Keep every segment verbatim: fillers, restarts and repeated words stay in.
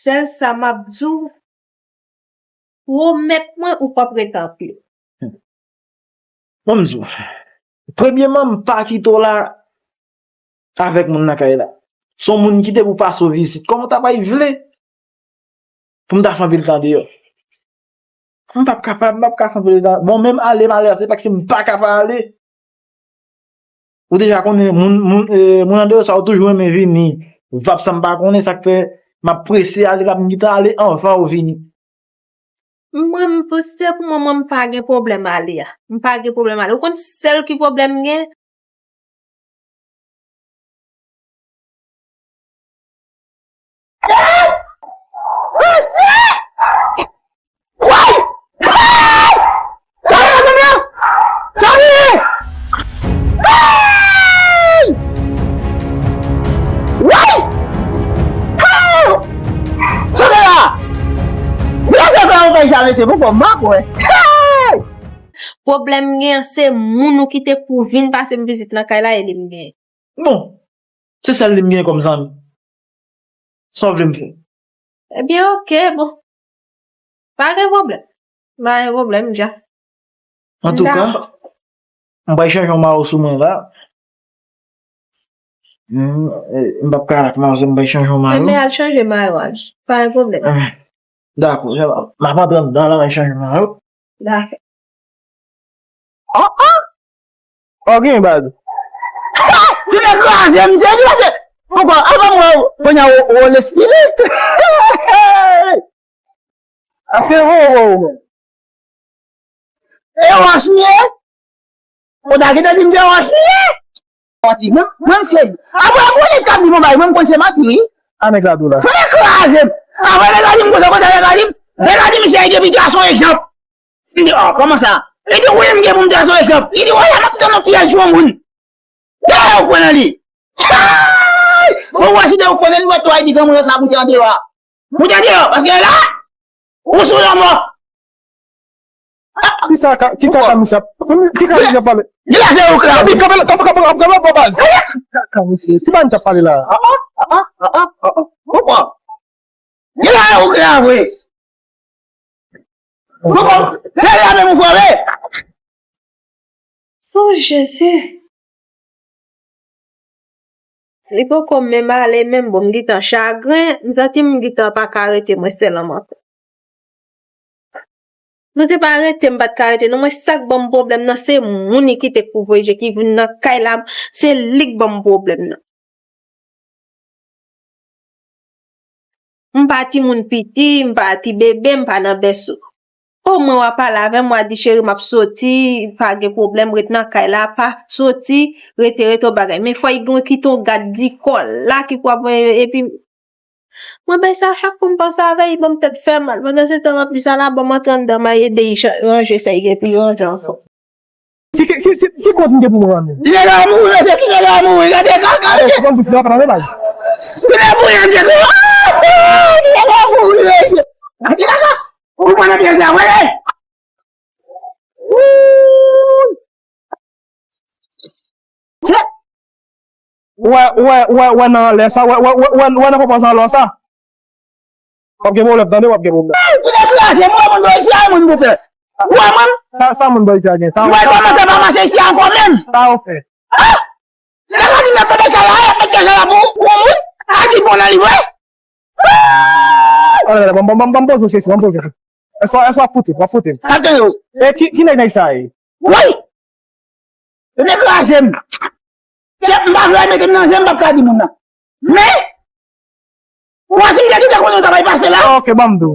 Sèl sa m ap di w, pwomèt mwen ou p ap ret anpil. Bon, m di w, premyeman, m pa kite w la avèk moun nan kay la. Se yon moun ki te pou pase w vizit. Kòman w ta pral vle pou m ta fè anpil tan deyò? M p ap kapab, m p ap ka fè anpil tan. Bon, menm ale, m ale a, se pa ke m pa ka pa ale. Ou deja konnen, moun, moun, eh, moun andeyò sa yo toujou renmen vini. Vap sa m pa konnen, sa k fè m ap prese ale la, m gentan ale anvan ou vini. Mwen, m, se pou mwen, mwen, m pa gen pwoblèm ale a. M pa gen pwoblèm ale. Ou konn sèl ki pwoblèm m gen? Woy! Hey! Sa vre, sa vre! Hey! Woy! Hey! Sa vre la! Vle se fè yon fèy sa, mesye, pou kòm m ap wè. Hey! Pwoblèm m gen an, se moun ou kite pou vin pase m vizit nan kay la, e li m gen. Bon, se sèl li m gen kòm zanmi. Sa w vle m fè? Ebyen, oke, bon. Pa gen pwoblèm. Pa gen pwoblèm, dja. Antouka, dakò, m pral chanje yon mayo sou mwen la. Hmm, eh, m p ap ka ak mayo, m pral chanje yon mayo. Ebyen, al chanje mayo a. Pa gen pwoblèm. Ebyen, dakò, m ap antre anndan la, m al chanje mayo. Dakò. Ah, ah! Ok, baz. Ti nèg kraze m, se li pase. Poko, avan m wè w, kounye a w, w lespiri. Aske w, w, w. E wòch m ye? Ou ta gentan di m se wòch m ye? Mwen, mwen, m sezi. Apre, ou nèg k ap di bon bagay, mwen, m konn se manti, wi. A, nèg la dou la. Fò nèg kraze m. Apre, nèg la di m konsa, konsa, nèg la di m, nèg la di m, misye, depi gason egzanp. M di, oh, kòman sa? Li di, wi, m gen pou m te sou egzanp. Li di, wè, m ap tann yon pyèj sou yon moun. Dèyè ou pran nan li. Ay! Bon, wè, si te ou konnen, nou wè, twa, li di, granmoun sa, moute andeyò. Moute andeyò, paske la, ou sou lanmò. Ki sa ka, ki kaka misye ap, ki kaka misye ap pale? Li lage ou kraze. Kanpe, kanpe, kanpe, kanpe, kanpe, kanpe, baz. Ki kaka misye? Ki bagay misye ap pale la? Ah, ah, ah, ah, ah, ah. Ou pran. Li lage ou kraze. Ou pran. Fè la menm ou frape. Oh, Jezi. Li poko menm ale, menm bon, m gentan chagren, m santi m gentan pa ka rete mwen sèl an mwen. Mwen se pa rete, m pa t ka rete, non, mwen sa k ban m pwoblèm nan, se moun ki te kouvre je, ki vin nan kay la, se li k ban m pwoblèm nan. M pa timoun piti, m pa ti bebe, m pa nan bèso. Omwen w a pale avè m, w a di, cheri, m ap soti, pa gen pwoblèm, ret nan kay la, pa soti, rete, rete w bagay. Men fò y gen kite yon gad di kò la ki pwòp, epi mwen bay sa chak fwa m panse avè y, ban m tèt fè mal. Pandan se tan m ap di sa la, ban m antre anndan, m al ede y cha-, ranje sa y gen pou y ranje anfòm. Ki, ki, ki, ki, ki kont m gen pou mwen an menm? Ti nèg la mouri, mesye, ti nèg la mouri, gade kaka, mesye. Ti nèg mouri, mesye, ti nèg la mouri, mesye. Gade kaka, ou pran nan pyèj la, wè. Wè, wè, wè, wè nan anlè sa, wè, wè, wè, wè, wè nan konpòzan lò sa. W ap gen pwoblèm, tande, w ap gen pwoblèm. Ou dekouraje m, wè moun bò isi a, moun pou fè. Wè mwen. Sa, sa moun bò isi a gen. Sa, wè, sa, kòman sa pa mache isi a ankò menm? Sa w fè. Ah! Lè la di m ap fè sa la, ap fè sa la pou, pou moun, a di bon nan li vre. Ah! Bon, bon, bon, bon, bon, poze w kesyon, bon, poze w kesyon. Èske, èske w ap foute, w ap foute. Ap tande w. E ki, ki nèg nèg sa ye? Woy! Yo dekouraje m. Chèf, m pa vle mete m nan zen, m p ap ka di moun nan. Men, ou wè si m te kite konnen sa pral pase la. Ok, ban m di w.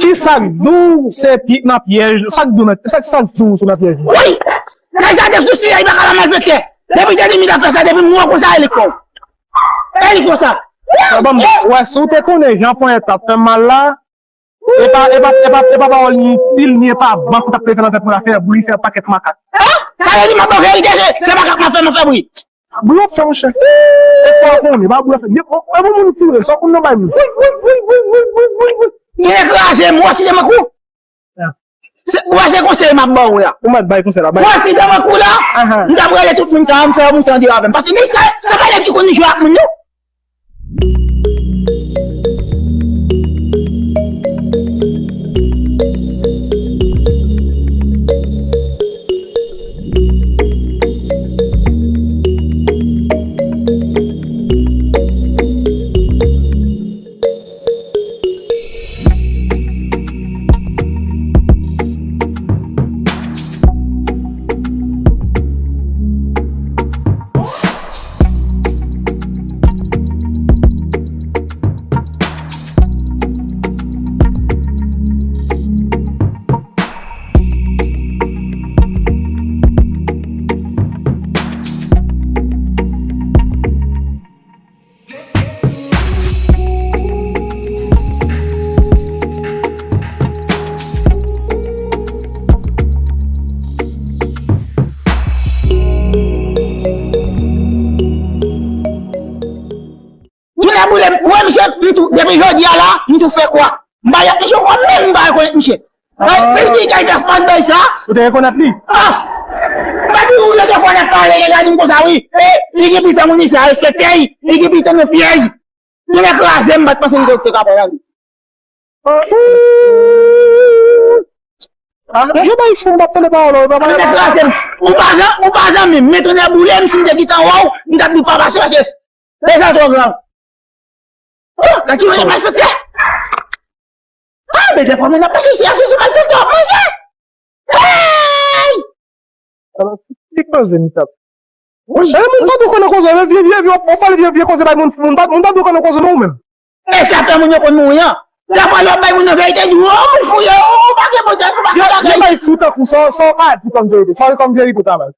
Ki sa k di w se pye-, nan pyèj, sa k di w nan, sa, sa k di w se nan pyèj? Wi! Nèg sa te sou siyèl, li pa ka pa malfektè. Depi te di m li t ap fè sa, depi m wè konsa, e li k fè w. E li konsa. Ban m di w, wè, si w te konnen jan ponyèt t ap fè m mal la, E pa, e pa, e pa, e pa pawòl ni itil, ni e pa bank ou t ap leve nan tèt mwen la fè bri, fè pakèt makak. Hein? Sa vle di m ap bò verite, se, se makak m ap fè, m ap fè bri. Bri w ap fè, monchè. E sa w konnen, pa bri w ap fè. E bon moun ki w ye, sa w konn nan bay moun. Vin kraze m, w ap site m kou. Se, w ap se konsèy m ap ba w la. Ou mèt bay konsèy la, bay. W ap site m kou la. Ahan. M t ap rele tout moun sa, m fè yon moun sante avè m. Paske nèg sa, se pa nèg ki konn jwe ak moun, non. Ou wè misye, m tou, depi jodi a la, m tou fè kwa. M pa y ap misye kwa, menm m pa rekonèt misye. Mwen, se li ki kay fè fas bay sa. Ou te rekonèt li? Ah! Mwen di ou, lè de fwa n ap pale, nèg la di m konsa, wi. E, li gen pi fè moun isi a respekte l, li gen pi tande fyèj. Moun nan kraze m, m pa t panse li te fè kapay la, wi. Ah, yo bay fou, m pa t tande pawòl ou, papa. Moun nan kraze m. Ou pa zan, ou pa zanmi m, men tonnè boule m, si m te gentan wè w, m t ap di w pa pase, pase. Deja twò gran. Oh, nan ki mwen malfektè? Ah, men depi mwen ap pase, se ase se malfektè w ap manje. Hey! Alò, ki koze misye ap? Wi. E, moun pa dwe konnen koze, men vye, vye, vye, w ap fè vye, vye koze bay moun, moun pa, moun pa dwe konnen koze non ou menm. E sa fè moun yo konn mouri an. Depi lè w ap bay moun nan verite, di, oh, moun fou yo, oh, pa gen modèl, ou pa gen bagay. Yo bay fou tankou sa, sa w pa di kòm verite, sa w kòm verite w ta bay.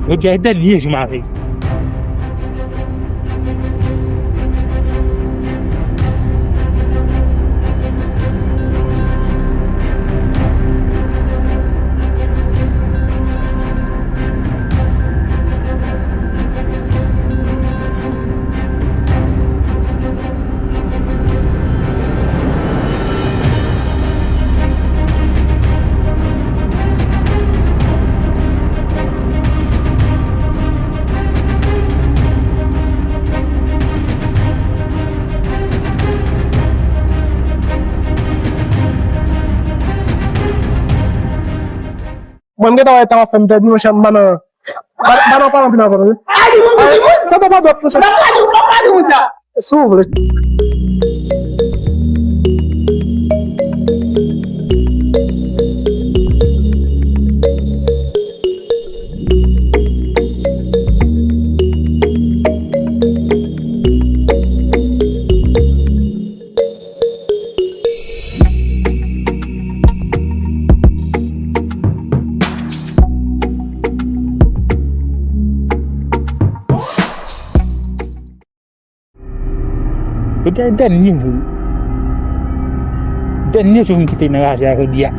Jodi a e dènye jou m avè l. Mwen, m gentan wè tan w ap fè m pèdi, monchè, m pa nan, m pa, m pa nan pale anpil ankò, non. Ay, di moun, di moun. Sa pa, pa dòt, monchè. M ap pale, m ap pale moun sa. Si w vle. Jodi a e dènye jou. Dènye jou m kite nan raje a jodi a.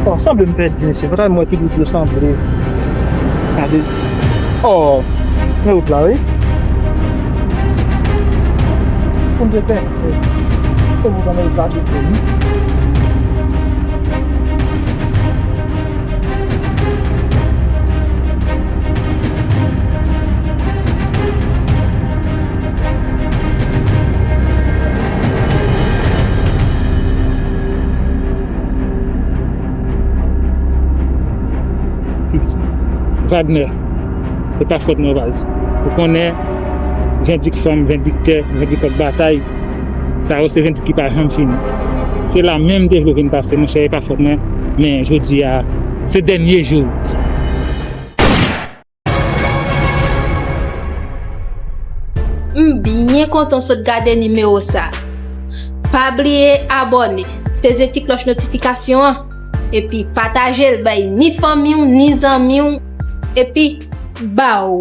Bon, sanble m pèdi mesye, fòk m wè ki bout yo sanble. Gade. Oh, men wout la, wi. Konn te pèdi. Konn te pèdi. Wagner, se pa fòt mwen, baz. Ou konnen, vendik fanm, vendik tè, vendik kòk batay, sa yo se vendik ki pa janm fini. Se la menm m te vle vin pase, monchè, e pa fòt mwen, men jodi a, se dènye jou. M byen kontan w sot gade nimewo sa. Pa bliye abòne, peze ti klòch notifikasyon an, epi pataje l bay ni fanmi w, ni zanmi w, epi baw!